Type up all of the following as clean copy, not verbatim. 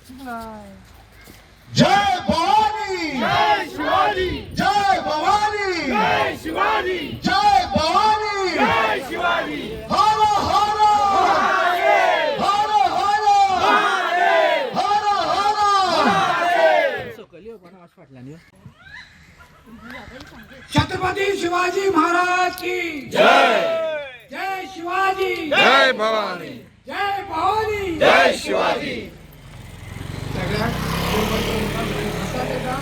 जय भवानी, जय शिवाजी, जय भवानी, जय शिवाजी, जय भवानी, जय शिवाजी। हर हर हर हर हर हर। छत्रपती शिवाजी महाराज की जय। जय शिवाजी, जय भवानी, जय भवानी, जय शिवाजी। सगळ्याक आसा तेका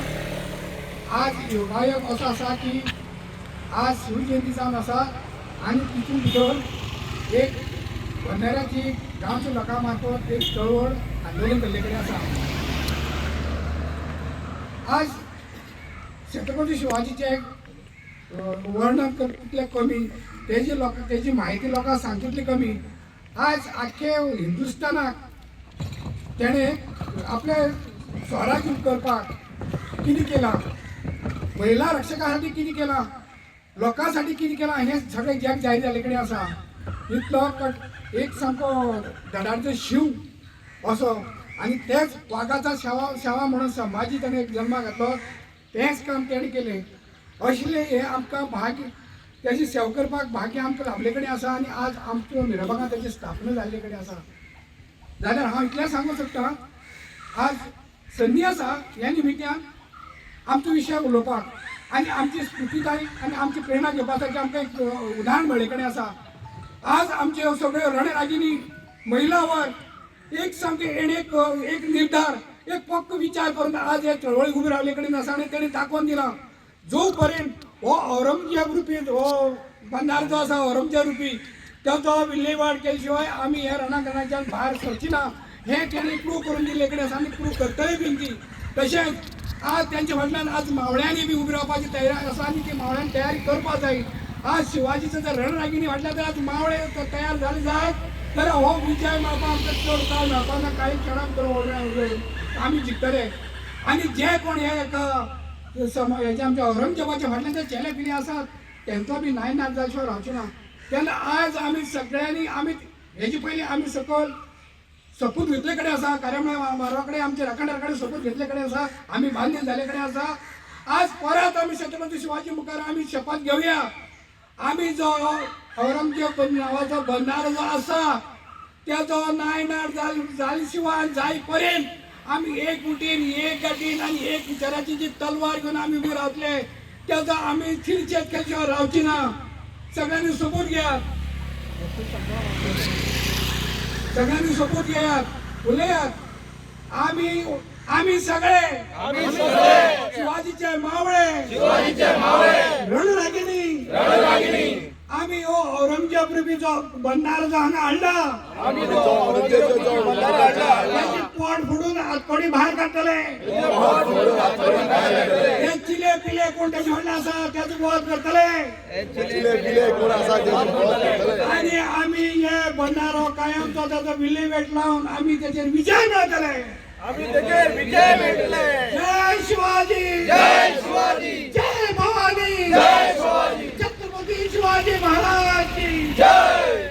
आज योगायोग असो आसा की आज शिवजयंती जावन आसा आनी तितून भितर एक बंधाऱ्याची गांवच्या लोकां मार्फत एक चळवळ आंदोलन केल्ले कडेन आसा। आज छत्रपती शिवाजीचें वर्णन तितलें कमी, तेजी लोक तेजी म्हायती लोकांक सांगता तितली कमी। आज आख्खे हिंदुस्थानाक तेणें आपलें स्वराज्य करपाक कितें केलां, महिला रक्षकासाठी कितें केलां, लोकांसाठी कितें केलां हें सगळें जग जाहीर जाल्ले कडेन आसा। इतलो कट एक सामको धडाडचो शींव असो आनी तेच वागाचा शेवा शेवा म्हणून संभाजी ताणें जल्माक घातलो, तेंच काम तेणें केलें। असलें हें आमकां भाग्य तेजी सेवा करपाक भाग्य आमकां लाभले कडेन आसा आनी आज आमच्या मिरबागांत तेजी स्थापना जाल्ले कडेन आसा। जाल्यार हांव इतलें सांगूंक सोदतां, आज संदी आसा ह्या निमित्यान आमचो विशय उलोवपाक आनी आमची स्फुर्तीताय आनी आमची प्रेरणा घेवपा सारकें आमकां एक उदाहरण मेळ्ळे कडेन आसा। आज आमच्यो सगळ्यो रणरागिणी महिला वर्ग एक सामकें एक एक निर्धार एक पक्को विचार करून आज हे चळवळी उबी रावले कडेन आसा आनी तेणी दाखोवन दिलां जो पर्यंत हो औरंगजेब रुपी हो बंदार जो आसा औरंगजेब रुपी तेजो विल्हेवाट केले शिवाय आमी ह्या रणांगणाच्यान भायर सरची ना हें तेणी प्रूव करून दिल्ले कडेन आसा आनी प्रूव करतलेय बीन ती। तशेंच आज तेंच्या फाटल्यान आज मावळ्यांनी बी उबी रावपाची तयारी आसा आनी ती मावळ्यांनी तयारी करपा जाय। आज शिवाजीचो जर रणरागिणी फाटल्यान जर आज मावळे तयार जाले जायत जाल्यार हो विजय मेळपा आमकां चड काळ मेळपा ना, कांय क्षणाक तर आमी जिखतले। आनी जे कोण हे हेजे आमच्या औरंगजेबाच्या फाटल्यान जे चेले पिले आसात तेंचो बी नाय नाच जाय शिवाय रावचो ना। तेन्ना आज आमी सगळ्यांनी आमी हेजे पयलीं आमी सकयल सपूत घेतले कडेन आसा, कार्यामळ मारवा कडेन आमच्या राखणदार कडेन सोपूत घेतले कडेन आसा, आमी बांधील जाल्ले कडेन आसा। आज परत आमी छत्रपती शिवाजी मुखार आमी शपथ घेवया, आमी जो औरंगजेब नांवाचो बंदारो जो आसा तेजो नायनाट जाले शिवाय जाय पर्यंत आमी एक मुठीन एक गाठीन आनी एक विचाराची जी तलवार घेवन आमी उबे रावतले तेजो आमी चिरचेत केले शिवाय रावची ना। सगळ्यांनी सोपूत घेयात, सगळ्यांनी सोपूत घेयात, उलयात। आमी आमी सगळे शिवाजीचे मावळे, शिवाजीचे मावळे, रणरागिणी, रणरागिणी। आमी हो औरंगजेब रुपी जो बंदारो जो हांगा हाडला त्याचे पोट फोडून हातकोडी भायर काडटले, ते चिले पिले कोण तेजे व्हडले आसा तेजो वध करतले आनी आमी हे बंदारो कायमचो तेजो विल्हेवाट लावन आमी तेचेर विजय मेळटले। आम्ही तेजेर विजय मेळटले। जय शिवाजी, जय शिवाजी, जय भवानी, जय शिवाजी, छत्रपती शिवाजी महाराज की जय।